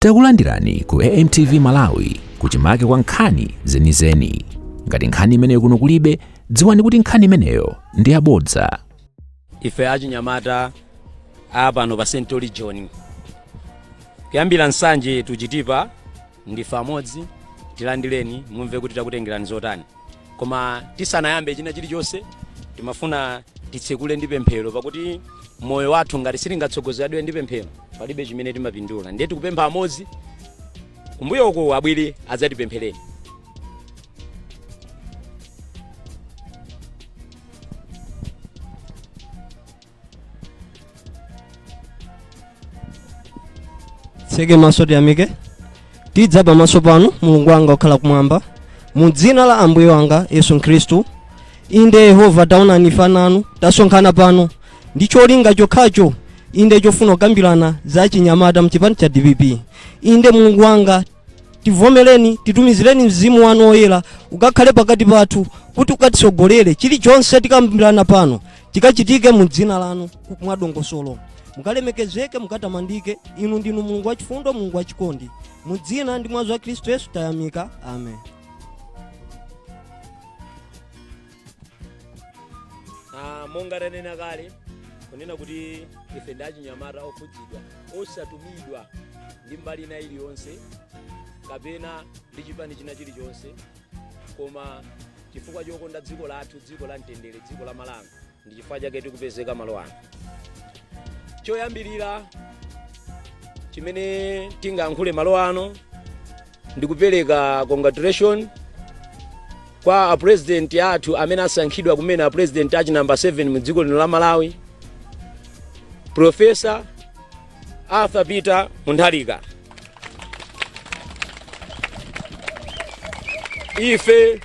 Takulandirani ku AMTV Malawi kuchimake kwa nkhani zenizeni. Ngati nkhani imeneyo kuno kulibe, dziwani kuti nkhani imeneyo ndi yabodza. Ife achinyamata apano pa Central Region, kuyambira Nsanje to Chitipa, ndife amodzi. Tilandireni, mumve kuti takutengerani zotani. Koma tisanayambe china chilichonse, timafuna titsekule ndi pemphero, pakuti moyo wathu ngati sitingatsogozedwe ndi pemphero, palibe chimene timapindula. Ndiye tikupempha amodzi kumbuyo uko abwere adzatipemphereni. Tseke maso, tiyamike. Tidza pamaso panu, Mulungu wanga okhala kumwamba, mu dzina la Ambuye wanga Yesu Khristu. Inde Yehova, taonani, ife ana anu tasonkhana pano ndi cholinga chokhacho, inde, chofuna kukambirana za chinyamata mchipani cha DPP. Inde Mulungu wanga, tivomereni, titumizireni mzimu wanu woyera ukakhale pakati pathu kuti ukatitsogolere. Chilichonse tikambirana pano chikachitike mu dzina lanu mwadongosolo. Mukalemekezeke, mukatamandike. Inu ndinu Mulungu wachifundo, Mulungu wachikondi. Mu dzina ndi mwazi wa Khristu Yesu tayamika, amen. Monga tanena kale kunena kuti ife ndi achinyamata okhudzidwa, osatumidwa ndi mbali ina iliyonse kapena ndi chipani china chilichonse, koma chifukwa chokonda dziko lathu, dziko la mtendere, dziko la Malawi, ndi chifukwa chake tikupezeka malo ano. Choyambirira chimene tingayankhule malo ano ndikupereka congratulation kwa a president athu amene asankhidwa kumene, a president achi number 7 mu dziko lino la Malawi, Professor Arthur Peter Mutharika. Ife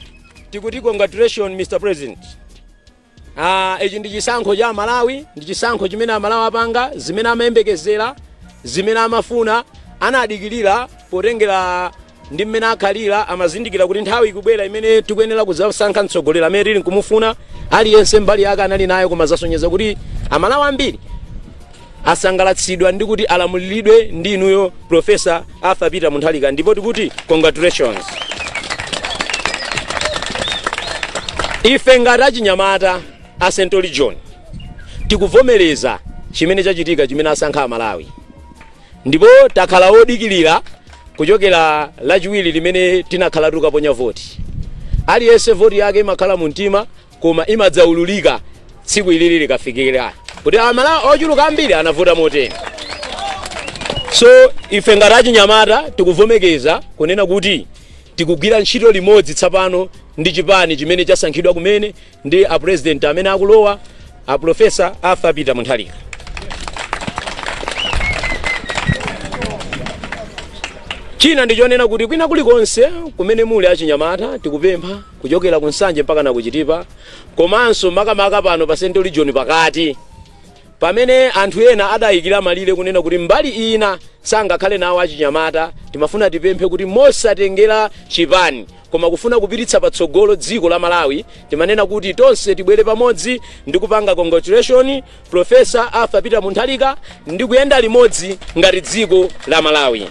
tikuti congratulation, Mr President. Ichi ndi chisankho cha Malawi, ndi chisankho chimene Amalawi apanga, zimene amayembekezera, zimene amafuna, anadikirira. Potengera ndi mmene akhalira, amazindikira kuti nthawi ikubwera imene tikuyenera kudzasankha mtsogoleri amene tili nkumufuna. Aliyense mbali yake anali nayo, koma zasonyeza kuti Amalawi ambiri asangalatsidwa ndi kuti alamuliridwe ndi inuyo, Professor Arthur Peter Mutharika, ndipo tikuti congratulations. Ife ngati achinyamata a Central Region tikuvomereza chimene chachitika, chimene asankha Amalawi, ndipo takhala odikirira kuchokera Lachiwiri limene tinakhala tikukaponya voti. Aliyense voti yake imakhala mu mtima, koma imadzaululika tsiku ilili likafikira kuti Amalawi ochuluka ambiri anavota motere. So ife ngati achinyamata tikuvomekeza kunena kuti tikugwira ntchito limodzi tsapano ndi chipani chimene chasankhidwa kumene ndi a president amene akulowa, a Professor Arthur Peter Mutharika. China ndichonena kuti kwina kulikonse kumene muli achinyamata, tikupempha kuchokera ku Nsanje mpaka na kuchitipa, komanso makamaka pano pa Central Region pakati, pamene anthu ena adayikira malire kunena kuti mbali ina sangakhale nawo achinyamata, timafuna tipemphe kuti mosatengera chipani, koma kufuna kupititsa patsogolo dziko la Malawi, timanena kuti tonse tibwere pamodzi ndi kupanga congratulation Professor Arthur Peter Mutharika ndi kuyenda limodzi ngati dziko la Malawi.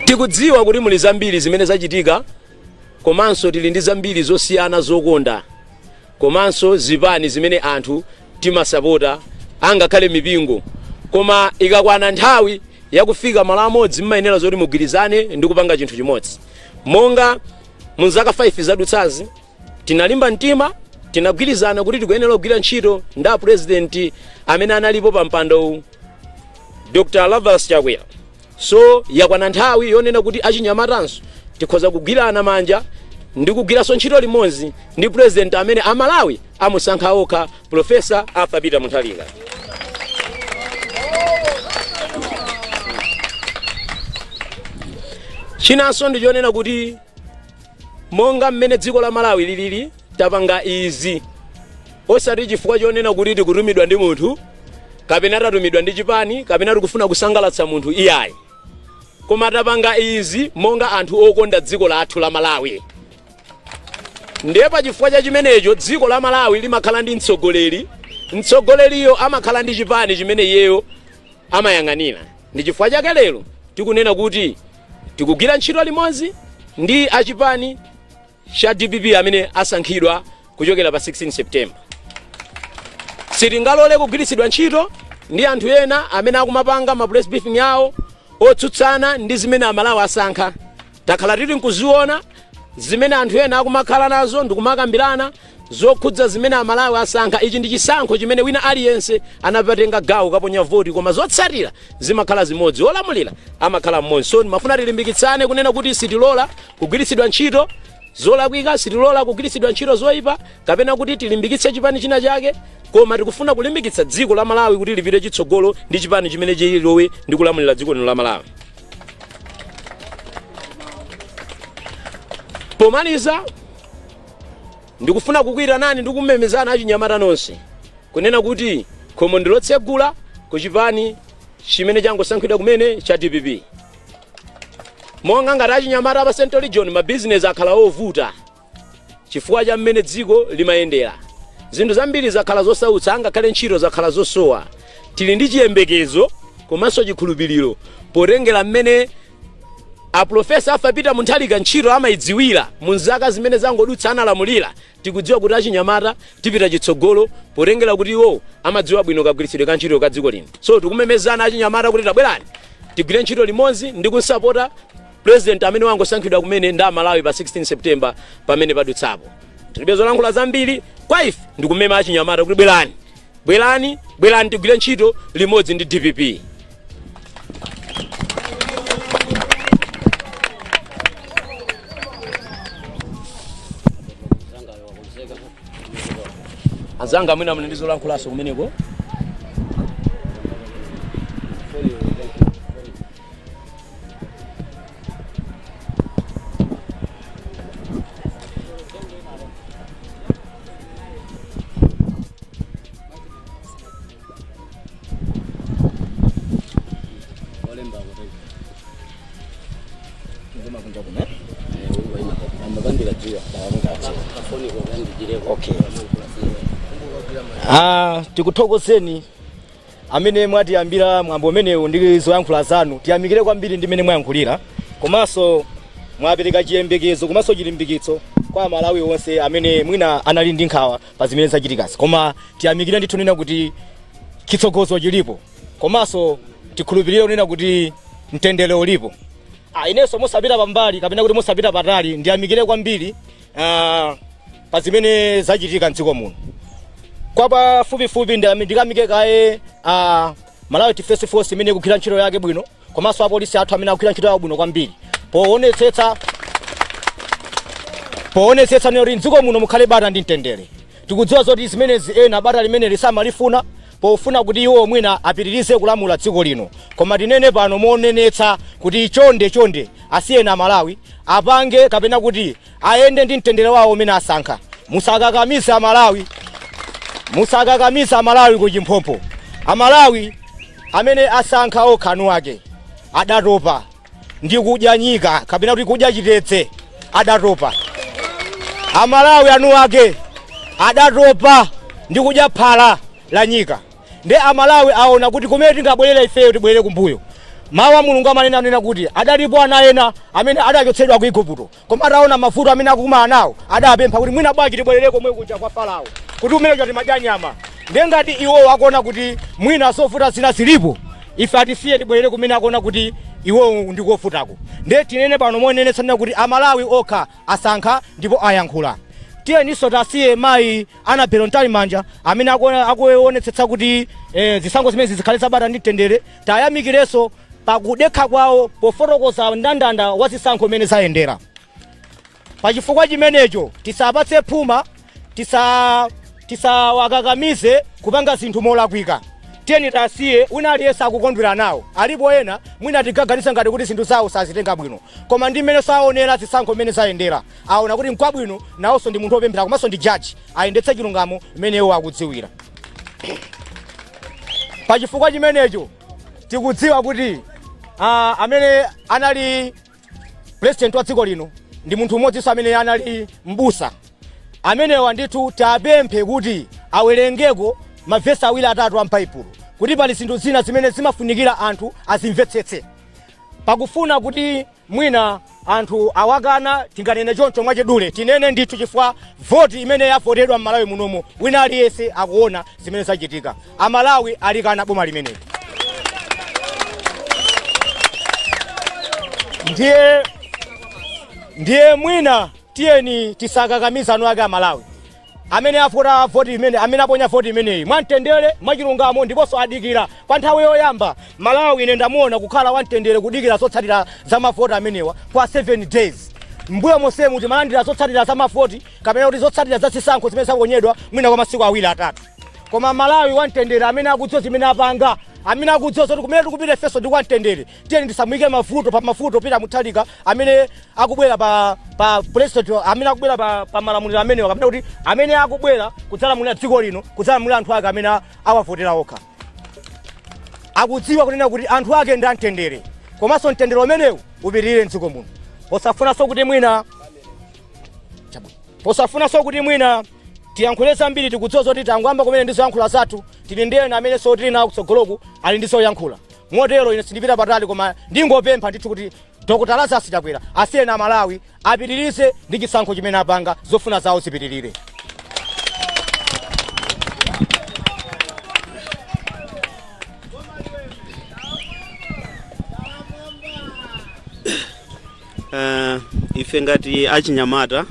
Tikudziwa kuti muli zambiri zimene zachitika, komanso tili ndi zambiri zosiyana zokonda, komanso zipani zimene anthu timasapota, angakhale mipingo, koma ikakwana nthawi yakufika malo amodzi, mmayenera zoti mugwirizane ndi kupanga chinthu chimodzi. Monga mu zaka 5 zadutsazi, tinalimba mtima, tinagwirizana kuti tikuyenera kugwira ntchito ndi a president amene analipo pa mpando uwu, Dr Lazarus Chakwera. So yakwana nthawi yonena kuti achinyamatanso tikhoza kugwirana manja ndi kugwiranso ntchito limodzi ndi president amene Amalawi amusankha okha, Professor Arthur Peter Mutharika. Chinanso ndichonena kuti monga mmene dziko la Malawi lilili, tapanga izi osati chifukwa chonena kuti tikutumidwa ndi munthu, kapena tatumidwa ndi chipani, kapena tikufuna kusangalatsa munthu, iyayi, koma tapanga izi monga anthu okonda dziko lathu la Malawi. Ndiye pa chifukwa cha chimenecho, dziko la Malawi limakhala ndi mtsogoleri, mtsogoleriyo amakhala ndi chipani chimene iyeyo Amayang'anira. Ndi chifukwa chake lero tikunena kuti tikugwira ntchito limodzi ndi achipani cha DPP amene asankhidwa kuchokera pa 16 September. Sitingalole kugwiritsidwa ntchito ndi anthu ena amene akumapanga ma press briefing yawo otsutsana ndi zimene Amalawi asankha. Takhala tili nkuziona zimene anthu ena akumakhala nazo ndikumakambirana zokhudza zimene Amalawi asankha. Ichi ndi chisankho chimene wina aliyense anapatenga gawo kaponya voti, koma zotsatira zimakhala zimodzi, olamulira amakhala mmodzi. So mafuna tilimbikitsane kunena kuti sitilola kugwiritsidwa ntchito zolakwika, sitilola kugwiritsidwa ntchito zoyipa kapena kuti tilimbikitse chipani china chake, koma tikufuna kulimbikitsa dziko la Malawi kuti lipite chitsogolo ndi chipani chimene chilowe ndi kulamulira dziko lino la Malawi. Pomaliza, ndikufuna kukuyitanani ndi kumemezana achinyamata nonse kunena kuti khomo ndilotsegula ku chipani chimene changosankhidwa kumene cha DPP. Monga ngati achinyamata pa Central Region, mabizinesi akhala ovuta chifukwa cha mmene dziko limayendera. Zinthu zambiri zakhala zosautsa, angakhale ntchito zakhala zosowa. Tili ndi chiyembekezo komanso chikhulupiriro potengera mmene Aprofesa Arthur Peter Mutharika ntchito amayidziwira mu zaka zimene zangodutsa analamulira. Tikudziwa kuti achinyamata tipita chitsogolo potengera kuti iwo amadziwa bwino kagwiritsidwe ka ntchito ka dziko lino. So tikumemezana achinyamata kuti tabwerani tigwire ntchito limodzi ndi kunsapota president amene wangosankhidwa kumene ndi Amalawi pa 16 September pamene padutsapo. Tilibe zolankhula zambiri. Kwa ife ndikumema achinyamata kuti bwerani, bwerani, bwerani tigwire ntchito limodzi ndi DPP. Anzanga, mwina muli ndi zolankhulaso kumeneko. Okay. Ah, tikuthokozeni amene mwatiyambira mwambo umenewu ndi zoyankhula zanu. Tiyamikire kwambiri ndi mmene mwayankhulira, komanso mwapereka chiyembekezo komanso chilimbikitso kwa Amalawi onse amene mwina anali ndi nkhawa pa zimene zachitikazi. Koma tiyamikire ndithu nena kuti chitsogozo chilipo, komanso tikhulupirire kunena kuti mtendere ulipo. Ah, inenso mosapita pambali kapena kuti mosapita patali, ndiyamikire kwambiri pa zimene zachitika mdziko muno. Kwa pafupifupi ndiyamike kaye Malawi Defense Force imene ikugwira ntchito yake bwino, komanso apolisi athu amene akugwira ntchito yawo bwino kwambiri poonetsetsa kuti mdziko muno mukhale bata ndi mtendere. Tikudziwa zoti zimenezi ena bata limeneli samalifuna pofuna kuti iwo mwina apitirize kulamula dziko lino, koma tinene pano monenetsa kuti chonde chonde asiyeni Amalawi apange kapena kuti ayende ndi mtendere wawo umene asankha. Musakakamize Amalawi, musakakamize Amalawi ku chimphompho. Amalawi amene asankha okha anu ake adatopa ndi kudya nyika kapena kuti kudya chitedze. Adatopa Amalawi anu ake, adatopa ndi kudya phala la nyika. Ndi Amalawi aona kuti kumene tingabwerere ifeyo, tibwerere kumbuyo. Mawu a Mulungu amanena anena kuti adalipo ana ena amene adachotsedwa ku Igupto, koma ataona mavuto amene akukumana nawo adapempha kuti mwina bwanji tibwerere komwe kuja kwa Farao, kuti kumene kuja timadya nyama. Ndiye ngati iwowo akuona kuti mwina zovuta zina zilipo, ife atisiye tibwerere kumene akuona kuti iwowo ndikofutako. Ndiye tinene pano monenetsa nena kuti Amalawi okha asankha ndipo ayankhula. Tiyeninso tasiye mayi Annabel Mtalimanja amene akuonetsetsa kuti zisankho zimenezi zikhale zabata ndi mtendere. Tayamikirenso pakudekha kwawo pofotokoza mndandanda wa zisankho imene zayendera. Pachifukwa chimenecho tisapatse phuma, tisawakakamize kupanga zinthu molakwika. Tiyeni tasiye wina aliyense akukondwera nawo. Alipo ena mwina tigaganisa ngati kuti zinthu zawo sazitenga bwino, koma ndi mmene saonera zisankho mmene zayendera, aona kuti nkwabwino. Nawonso ndi munthu wopemphera komanso ndi jaji, ayendetse chilungamo mmene iwo akudziwira. Pachifukwa chimenecho tikudziwa kuti amene anali president wa dziko lino ndi munthu umodzinso amene anali mbusa. Amenewa ndithu tapemphe kuti awerengeko mavesi awiri atatu a m'Baibulo. Kuti pali zinthu zina zimene zimafunikira anthu azimvetsetse. Pakufuna kuti mwina anthu awakana, tinganene choncho mwachidule, tinene ndithu, chifukwa voti imene yavotedwa m'Malawi munomo, wina aliyense akuona zimene zachitika. Amalawi alikana boma limeneli. Ndiye mwina tiyeni tisakakamiza anu ake Amalawi amene avota voti imene, amene aponya voti imeneyi mwamtendere, mwachilungamo, ndiponso adikira kwa nthawi yoyamba. Malawi ine ndamuona kukhala wamtendere kudikira zotsatira za mavoti amenewa kwa 7 days. Mbuyo monsemu timalandira zotsatira za mavoti kapena kuti zotsatira za zisankho zimene zaponyedwa mwina kwa masiku awiri, atatu. Koma Malawi wamtendere amene akudziwa zimene apanga, amene akudziwa zoti kumene tikupita ifenso ndi kwamtendere, tiyeni tisamuyike mavuto pa mavuto Peter Mutharika amene akubwera pa president, amene akubwera pa malamuliro amenewa, kapena kuti amene akubwera kudzalamulira dziko lino, kudzalamulira anthu ake amene awavotera okha. Akudziwa kunena kuti anthu ake ndi amtendere, komanso mtendere umenewu upitirire mdziko muno. Posafunanso kuti mwina tiyankhule zambiri, tikudziwa zoti tangoyamba kumene ndi zoyankhula zathu. Tili ndi ena amene so tili nawo kutsogoloku ali ndi zoyankhula. Motero ine sindipita patali, koma ndingopempha ndithu kuti Dr Lazarus Chakwera asiyeni Amalawi apitirize ndi chisankho chimene apanga, zofuna zawo zipitirire. Ife ngati achinyamata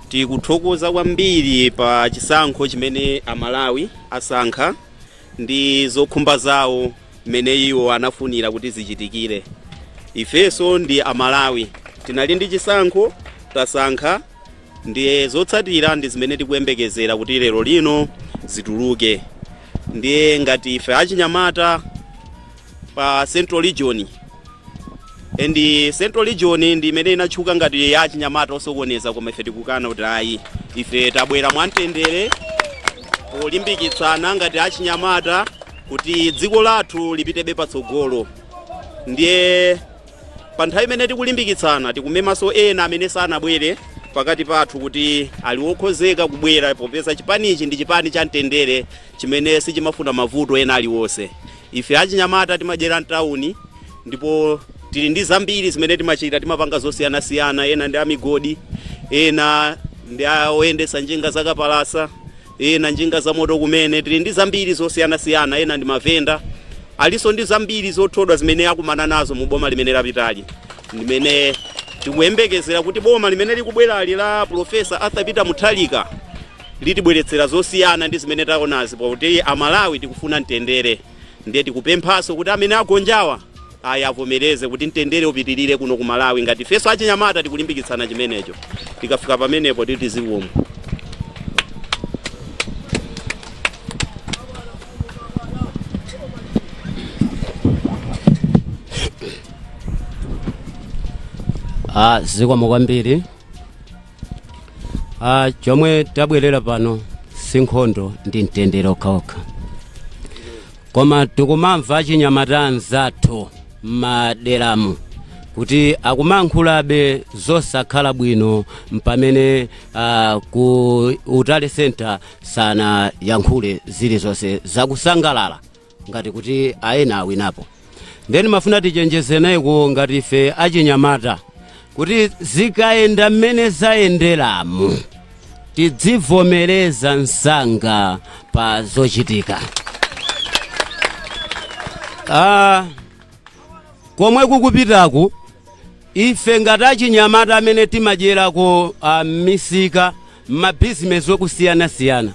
tikuthokoza kwambiri pa chisankho chimene Amalawi asankha ndi zokhumba zawo mmene iwo anafunira kuti zichitikire. Ifenso ndi Amalawi, tinali ndi chisankho, tasankha, ndiye zotsatira ndi zimene tikuyembekezera kuti lero lino zituluke. Ndiye ngati ife achinyamata pa Central Region, and Central Region ndi imene inatchuka ngati ya achinyamata osokoneza, koma ife tikukana kuti ayi, ife tabwera mwamtendere polimbikitsana ngati achinyamata kuti dziko lathu lipitebe patsogolo. Ndiye pa nthawi imene tikulimbikitsana, tikumemanso ena amene sanabwere pakati pathu kuti ali wokhozeka kubwera, popeza chipanichi ndi chipani cha mtendere chimene sichimafuna mavuto ena aliwonse. Ife achinyamata timadyera mtawuni ndipo tili ndi zambiri zimene timachita, timapanga zosiyanasiyana. Ena ndi amigodi, ena ndi oyendesa njinga zakapalasa, ena njinga za moto kumene. Tili ndi zambiri zosiyanasiyana. Ena ndi mavenda, alinso ndi zambiri zothodwa zimene akumana nazo mu boma limene lapitali, limene tikuyembekezera kuti boma limene likubwerali la Professor Arthur Peter Mutharika litibweretsera zosiyana ndi zimene taonazi, pakuti Amalawi tikufuna mtendere. Ndiye tikupemphanso kuti amene agonjawa ayi, avomereze kuti mtendere upitirire kuno ku Malawi. Ngati ifenso achinyamata tikulimbikitsana chimenecho. Tikafika pamenepo titi zikomo. Zikomo kwambiri. Chomwe tabwerera pano si nkhondo, ndi mtendere okhaokha, koma tikumamva achinyamata anzathu m'maderamu kuti akumankhulabe zosakhala bwino mpamene ku Utale Center sanayankhule zilizonse zakusangalala ngati kuti aena awinapo. Ndeni mafuna tichenjezeneko ngati ife achinyamata kuti zikayenda mmene zayenderamu, tidzivomereza msanga pa zochitika. Komwe kukupitaku, ife ngati achinyamata amene timadyerako misika, mabizinesi okusiyanasiyana,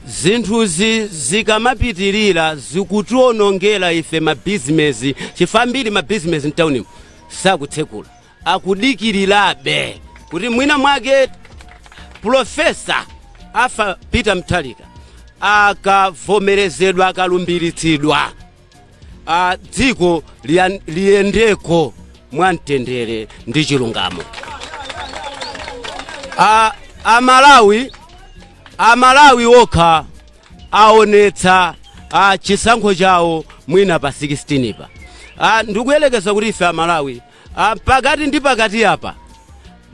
zinthuzi zikamapitirira zikutionongera ife mabizinesi, chifukwa ambiri mabizinesi mtaunimu sakutsekula, akudikirirabe kuti mwina mwake Professor Arthur Peter Mutharika akavomerezedwa, akalumbiritsidwa, dziko liyendeko mwamtendere ndi chilungamo. Amalawi okha aonetsa chisankho chawo mwina pa 16 pa. Ndikuyelekeza kuti ife Amalawi, pakati ndi pakati apa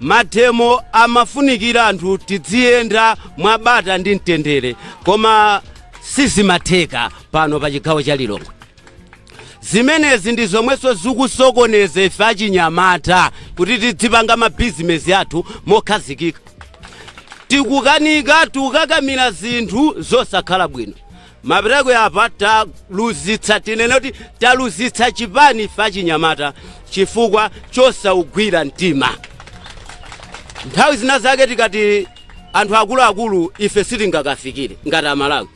mademo amafunikira anthu tidziyenda mwabata ndi mtendere, koma Sizimatheka pano pa chigawo cha Lilongwe. Zimenezi ndi zomwenso zikusokoneza ife achinyamata kuti tidzipanga mabizinesi athu mokhazikika. Tikukanika, tikukakamira zinthu zosakhala bwino. Mapereko apa taluzitsa, tinene kuti taluzitsa chipani ife achinyamata chifukwa chosaugwira mtima. Nthawi zina zake tikati anthu akuluakulu ife sitingakafikire ngati Amalawi.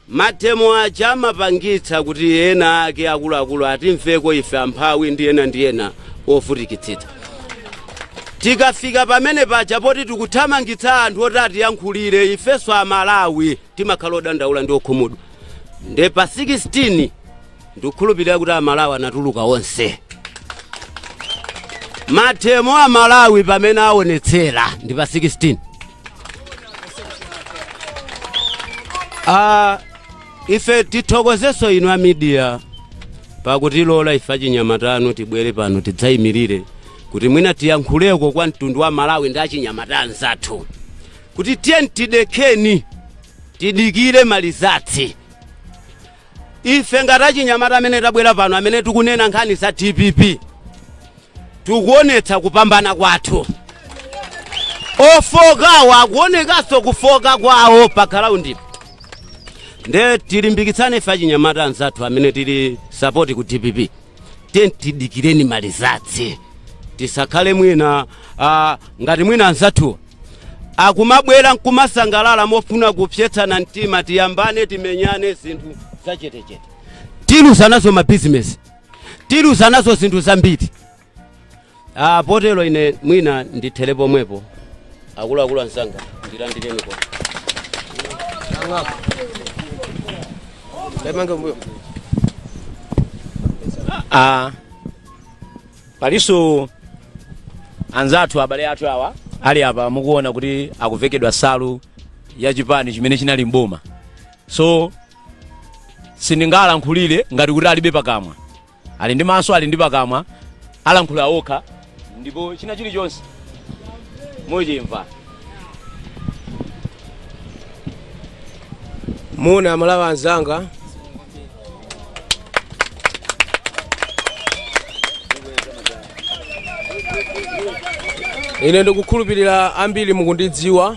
Mademo aja amapangitsa kuti ena ake akuluakulu atimveko ife amphawi ndi ena ndi ena ovutikitsitsa. Tikafika pamene paja poti tikuthamangitsa anthu oti atiyankhulire, ifenso Amalawi timakhala odandaula ndi okhumudwa. Nde pa 16 ndikukhulupirira kuti Amalawi anatuluka onse. Mademo Amalawi pamene aonetsera ndi pa 16. Ife tithokozenso inu a media pakutilola ife achinyamatano tibwere pano tidzayimirire kuti mwina tiyankhuleko kwa mtundu wa Malawi ndi achinyamata anzathu kuti tiye tidekheni, tidikire ma results. Ife ngati achinyamata amene tabwera pano, amene tikunena nkhani za DPP, tikuonetsa kupambana kwathu. Ofokawo akuonekanso kufoka kwawo pa ground. Nde tilimbikitsane ife achinyamata anzathu amene tili support ku DPP, tiye tidikireni ma results, tisakhale mwina ngati mwina anzathuwa akumabwera nkumasangalala mofuna kupsetsana mtima, tiyambane, timenyane, zinthu zachetechete. Tiluza nazo mabizinesi, tiluza nazo zinthu zambiri. Potero ine mwina ndithere pomwepo. Akuluakulu anzanga, ndilandireni po. Palinso anzathu, abale athu awa ali apa, mukuona kuti akuvekedwa salu ya chipani chimene chinali mboma, so sindingalankhulire ngati kuti alibe pakamwa. Ali ndi maso, ali ndi pakamwa, alankhula okha, ndipo china chilichonse muchimva. Moni Amalawi anzanga. Ine ndikukhulupirira ambiri mukundidziwa.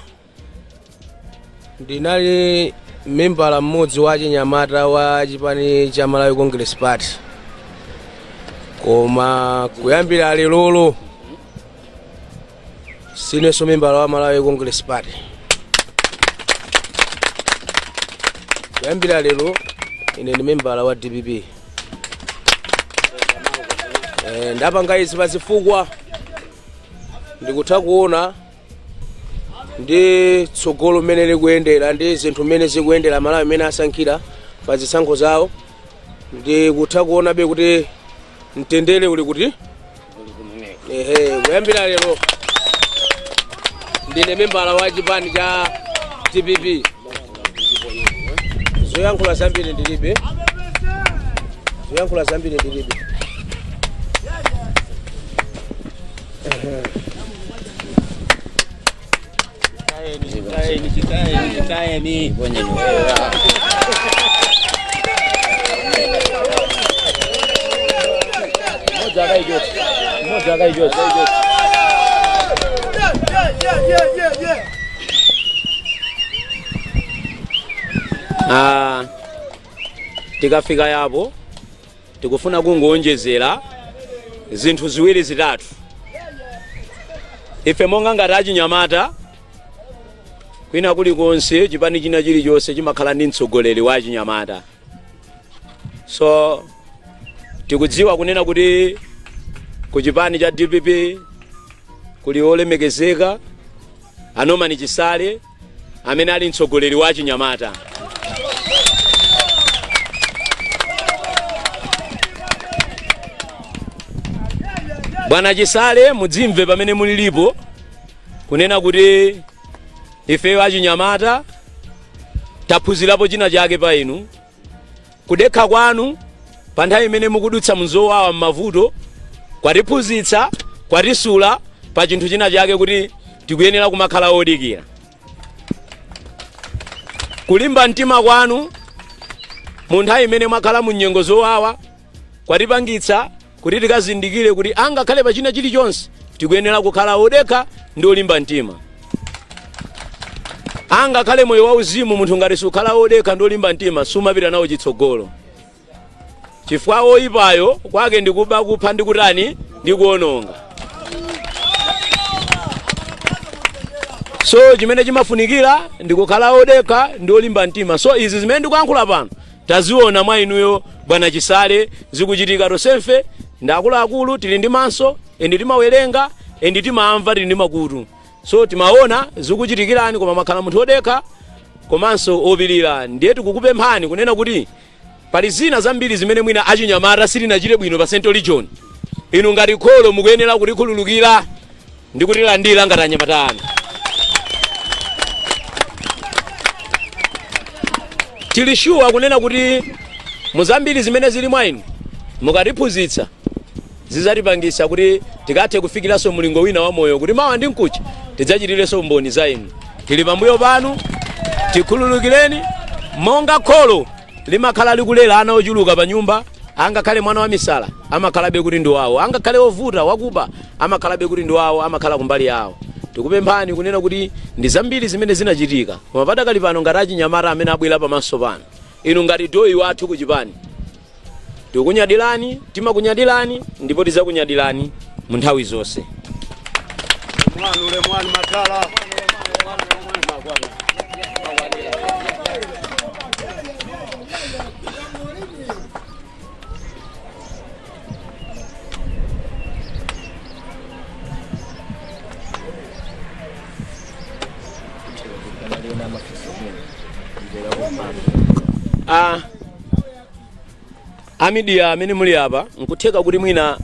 Ndinali membala mmodzi wa chinyamata wa chipani cha Malawi Congress Party, koma kuyambira lerolo sinenso membala wa Malawi Congress Party. Kuyambira lero ine ndi membala wa DPP. Ndapanga izi pazifukwa ndikutha kuona ndi tsogolo mmene likuyendera ndi zinthu mmene zikuyendera, Malawi mmene asankhira pa zisankho zawo. Ndikutha kuonabe kuti mtendere uli kuti ehe. Kuyambira lero ndine membala wa chipani cha DPP. Zoyankhula zambiri ndilibe, zoyankhula zambiri ndilibe. Tikafika yapo tikufuna kungoonjezera zinthu ziwiri zitatu. Ife monga ngati achinyamata, kwina kulikonse chipani china chilichonse chimakhala ndi mtsogoleri wa achinyamata, so tikudziwa kunena kuti ku chipani cha DPP kuli olemekezeka a Norman Chisale amene ali mtsogoleri wa achinyamata. Bwana Chisale, mudzimve pamene mulilipo kunena kuti ifeyo achinyamata taphunzirapo china chake pa inu. Kudekha kwanu pa nthawi imene mukudutsa mzowawa, m'mavuto, kwatiphunzitsa, kwatisula pa chinthu china chake kuti tikuyenera kumakhala odikira. Kulimba mtima kwanu mu nthawi imene mwakhala mu nyengo zowawa kwatipangitsa kuti tikazindikire kuti angakhale pa china chilichonse tikuyenera kukhala odekha ndi olimba mtima. Angakhale moyo wauzimu, munthu ngati sukhala odekha ndi olimba mtima, sumapita nawo chitsogolo, chifukwa oyipayo kwake ndikuba, kupha ndi kutani, ndi kuononga. So chimene chimafunikira ndikukhala odekha ndi olimba mtima. So izi zimene ndikuyankhula pano taziona mwa inuyo, bwana Chisale, zikuchitika. Tonsefe ndi akuluakulu, tili ndi maso and timawerenga and timamva, tili ndi makutu. So timaona zikuchitikirani, koma makhala munthu odekha komanso opirira. Ndiye tikukupemphani kunena kuti pali zina zambiri zimene mwina achinyamata sitinachite bwino pa Central Region. Inu ngati kholo mukuyenera kutikhululukira ndi kutilandira ngati anyamata anu. Tili sure kunena kuti muzambiri zimene zili mwa inu, mukatiphunzitsa zidzatipangisa kuti tikathe kufikiranso mlingo wina wa moyo, kuti mawa ndi mkucha tidzachitirenso mboni za inu. Tili pambuyo panu, tikhululukireni. Monga kholo limakhala likulera ana ochuluka pa nyumba, angakhale mwana wa misala amakhalabe kuti ndi wawo, angakhale ovuta, wakuba, amakhalabe kuti ndi wawo, amakhala kumbali yawo. Tikupemphani kunena kuti ndi zambiri zimene zinachitika, koma padakali pano ngati achinyamata amene abwera pamaso pano, inu ngati doyi wathu kuchipani, tikukunyadirani, timakunyadirani ndipo tidzakunyadirani mu nthawi zonse. Mwanu ule mwanu makala. A media amene muli apa, nkutheka kuti mwina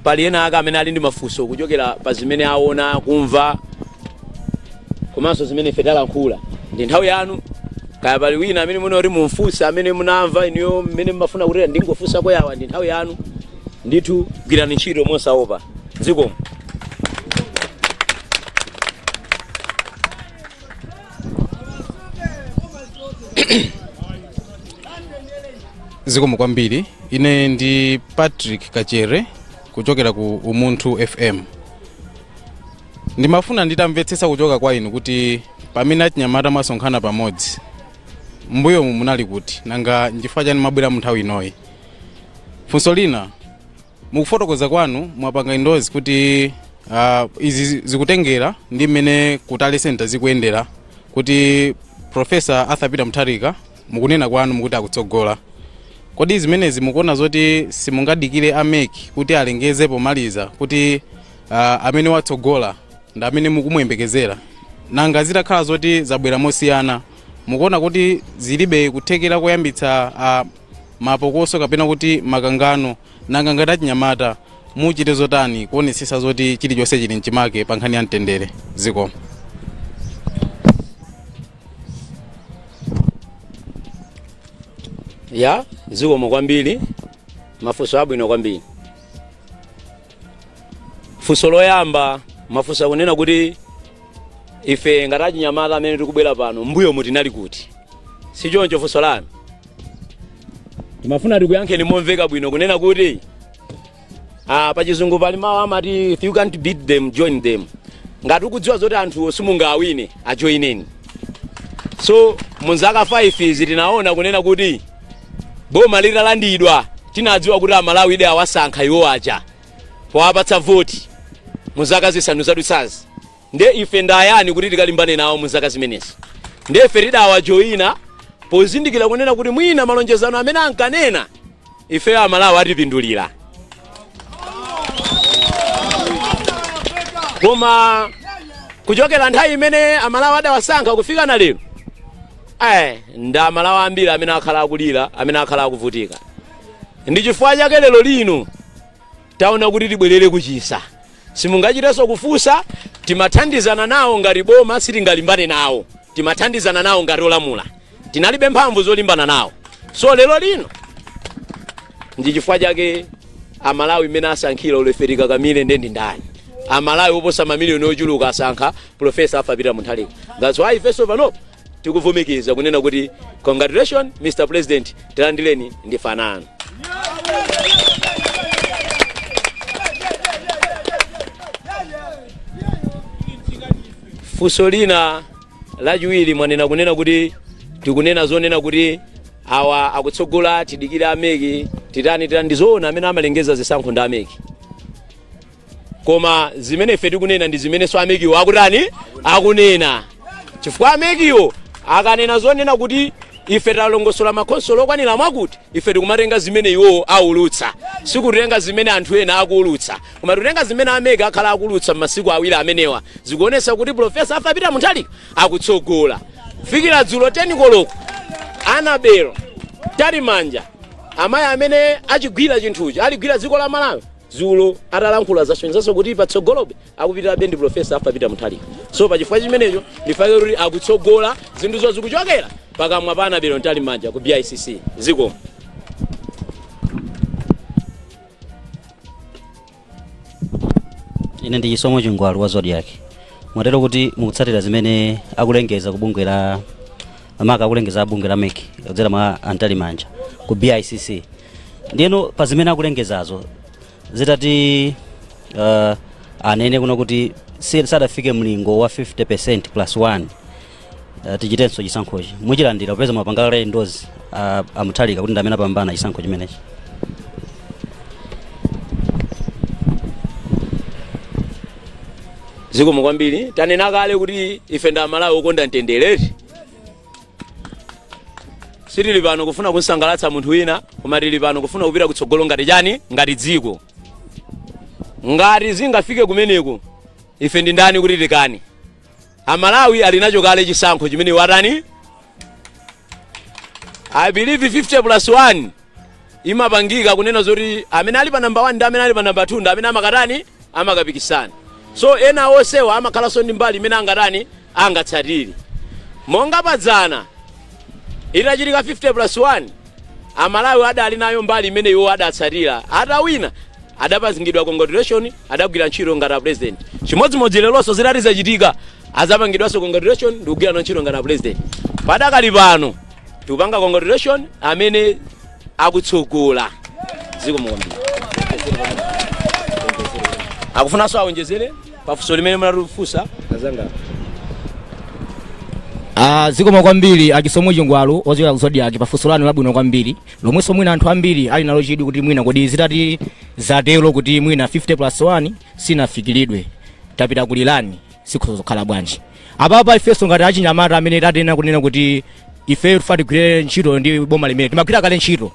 pali ena ake amene ali ndi mafunso kuchokera pa zimene aona, kumva komanso zimene ife talankhula. Ndi nthawi yanu. Kaya pali wina amene muna kuti mumfunse, amene munamva inuyo mmene mmafuna kuti ndingofunsa koyawa, ndi nthawi yanu ndithu. Gwirani ntchito mosaopa. Zikomo. Zikomo kwambiri. Ine ndi Patrick Kachere kuchokera ku Umunthu FM. Ndimafuna nditamvetsetsa kuchoka kwa inu kuti pamene achinyamata mwasonkhana pamodzi, mbuyomu munali kuti? Nanga nchifukwa chani mwabwera mu nthawi inoyi? Funso lina, mukufotokoza kwanu mwapanga endorse kuti izi zikutengera ndi mmene ku tally center zikuyendera, kuti Professor Arthur Peter Mutharika mukunena kwanu mukuti akutsogola. Kodi zimenezi mukuona zoti simungadikire a MEC kuti alengeze pomaliza kuti amene watsogola ndi amene mukumuyembekezera? Nanga zitakhala zoti zabwera mosiyana, mukuona kuti zilibe kuthekera koyambitsa mapokoso kapena kuti makangano? Nanga ngati achinyamata muchite zotani kuonetsetsa zoti chilichonse chili mchimake pa nkhani ya mtendere? Zikomo. Ya, zikomo kwambiri, mafunso abwino kwambiri. Funso loyamba mafunso akunena kuti ife ngati achinyamata amene tikubwera pano, mbuyomu tinali kuti, si choncho funso lanu? Timafuna tikuyankheni momveka bwino kunena kuti pachizungu pali mawu amati, "If you can't beat them, join them." Ngati ukudziwa zoti anthuwo simungawine, ajoineni. So munzaka 5 izi tinaona kunena kuti boma litalandidwa, tinadziwa kuti Amalawi ide awasankha iwo aja powapatsa voti mu zaka 5 zadutsazi. Nde ife ndayani kuti tikalimbane nawo mu zaka zimenezi? Nde ife tidawajoyina pozindikira kunena kuti mwina malonjezano amene ankanena ifeyo Amalawi atipindulira. Koma kuchokera nthawi imene Amalawi adawasankha kufika na lero, ndi Amalawi ambiri amene akhala akulira, amene akhala akuvutika. Ndi chifukwa chake lero lino taona kuti tibwerere kuchisa. Simungachitenso kufunsa. Timathandizana nawo ngati boma, sitingalimbane nawo. Timathandizana nawo ngati olamula, tinalibe mphamvu zolimbana nawo. So lero lino ndi chifukwa chake Amalawi mmene asankhira, olo ife tikakamire, nde ndi ndani? Amalawi oposa mamiliyoni ochuluka asankha Professor Arthur Peter Mutharika. That's why ifenso panopo Tikuvomereza kunena kuti congratulations, Mr President, tilandireni, ndife ana anu. Funso lina lachiwiri mwanena kunena kuti tikunena zonena kuti awa akutsogola, tidikire a MEC, titani titani. Ndizoona, amene amalengeza zisankho ndi a MEC, koma zimene ife tikunena ndi zimenenso a MECwo akutani, akunena, chifukwa a MECwo akanena zonena kuti ife talongosola makhonsolo okwanira mwakuti, ife tikumatenga zimene iwowo aulutsa, sikutenga zimene anthu ena akuulutsa, koma tikutenga zimene a MEC akhala akuulutsa m'masiku 2 amenewa. Zikuonetsa kuti Professor Arthur Peter Mutharika akutsogola. Kufikira dzulo 10 koloko, Annabel Mtalimanja, amayi amene achigwira chinthuchi, aligwira dziko la Malawi, dzulo atalankhula zasonyezanso kuti patsogolobe akupitirabe ndi Professor Arthur Peter Mutharika. So pachifukwa chimenecho ndifake kuti akutsogola, zinthuzo zikuchokera pakamwa pa Annabel Mtalimanja ku BICC. Zikomo. Ine ndi Chisomo Chingwalu wa Zodiak. Mwatero kuti mukutsatira zimene akulengeza ku bungwe la maka, akulengeza bungwe la MEC kudzera mwa a Mtalimanja ku BICC. Ndiyeno pa zimene akulengezazo, zitati anene kuno kuti sadafike mlingo wa 50% plus 1, tichitenso chisankhochi, muchilandira popeza mwapanga kale endorse a Mutharika kuti ndi amene apambana chisankho chimenechi? Zikomo kwambiri. Tanena kale kuti ife ndi Amalawi okonda mtendere. Sitili pano kufuna kusangalatsa munthu wina, koma tili pano kufuna kupita kutsogolo ngati chani, ngati dziko. Ngati zingafike kumeneko, ife ndi ndani kuti tikane? Amalawi ali nacho kale chisankho chimene watani. I believe 50 plus 1 imapangika kunena zoti amene ali pa namba 1 ndi amene ali pa namba 2 ndi amene amakatani, amakapikisana. So ena onsewa amakhalanso ndi mbali imene angatani, angatsatire. Monga padzana itachitika 50 plus 1, Amalawi adali nayo mbali imene iwo adatsatira. Atawina adapangidwa congratulation, adagwira ntchito ngati a president. Chimodzimodzi leronso zitati zachitika, azapangidwanso congratulation ndi kugwira ntchito ngati a president. Padakali pano tikupanga congratulation amene akutsogola. Zikomo kwambiri. Akufunanso awonjezere pafunso limene munatifunsa azanga? Zikomo kwambiri aChisomo Chingwalu ochokera ku Zodiak pafunso lanu labwino kwambiri, lomwenso mwina anthu ambiri ali nalo chidwi kuti mwina kodi zitati zatero kuti mwina 50 plus 1 sinafikiridwe, tapita ku rerun, zikhoza kukhala bwanji? Apapa ifenso ngati achinyamata amene tatena kunena kuti ife tifa tigwire ntchito ndi boma limene timagwira kale ntchito,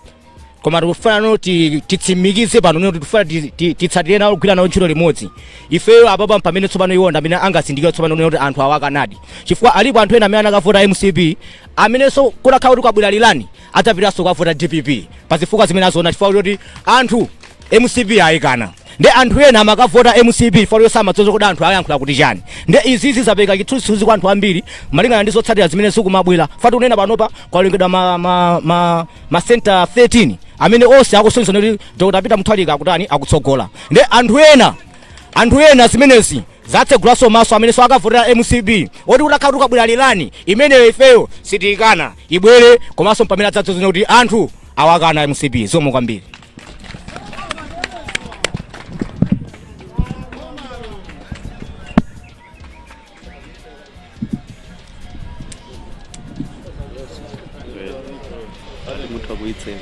koma tikufuna titsimikize pano kuti tifuna titsatire nawo, kugwira nawo ntchito limodzi. Ifeyo apapa pamene tsopano iwo ndi amene angasindikire tsopano kuti anthu awa akanadi, chifukwa alipo anthu ena amene anakavota MCP amenenso kutakhala kuti kwabwera rerun adzapitanso kukavota DPP pazifukwa zimene aziona, chifukwa kuti anthu MCP ayikana. Ndi anthu ena amakavota MCP chifukwa kuti samadzoza kuti anthu ayankhula kuti chani. Ndi izizi zapereka chithunzithunzi kwa anthu ambiri malingana ndi zotsatira zimene zikumabwera. Fati kunena panopa kwalengedwa ma center 13 amene onse akusonyeza kuti Dr Peter Mutharika akutani, akutsogola. Ndi anthu ena zimenezi zatsegulanso maso amenenso akavotera MCP oti kutakhala kuti kwabwera rerun imeneyo ifeyo sitiyikana, ibwere, komanso pamene adzadzoza kuti anthu awakana MCP. Zikomo kwambiri. Mutha kuitseka.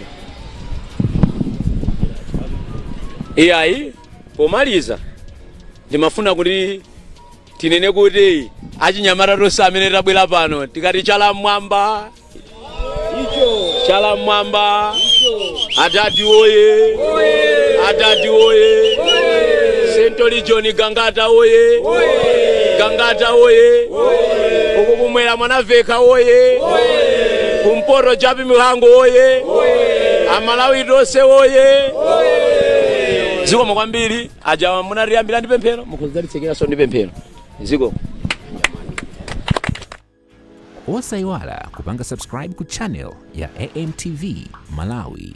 Iyayi, pomaliza ndimafuna kuti tinene kuti achinyamata tonse amene tabwera pano, tikati chala mmwamba, chala mmwamba, adadi oye, adadi oye, Central Region Gangata oye, Gangata oye, uku kumwera Mwanaveka oye, kumpoto Jappie Mhango oye, Amalawi tonse oye! Zikomo kwambiri. Aja munatiyambira ndi pemphero, mukhoza litsekeranso ndi pemphero. Zikomo. Osayiwala kupanga subscribe ku channel ya AMTV Malawi.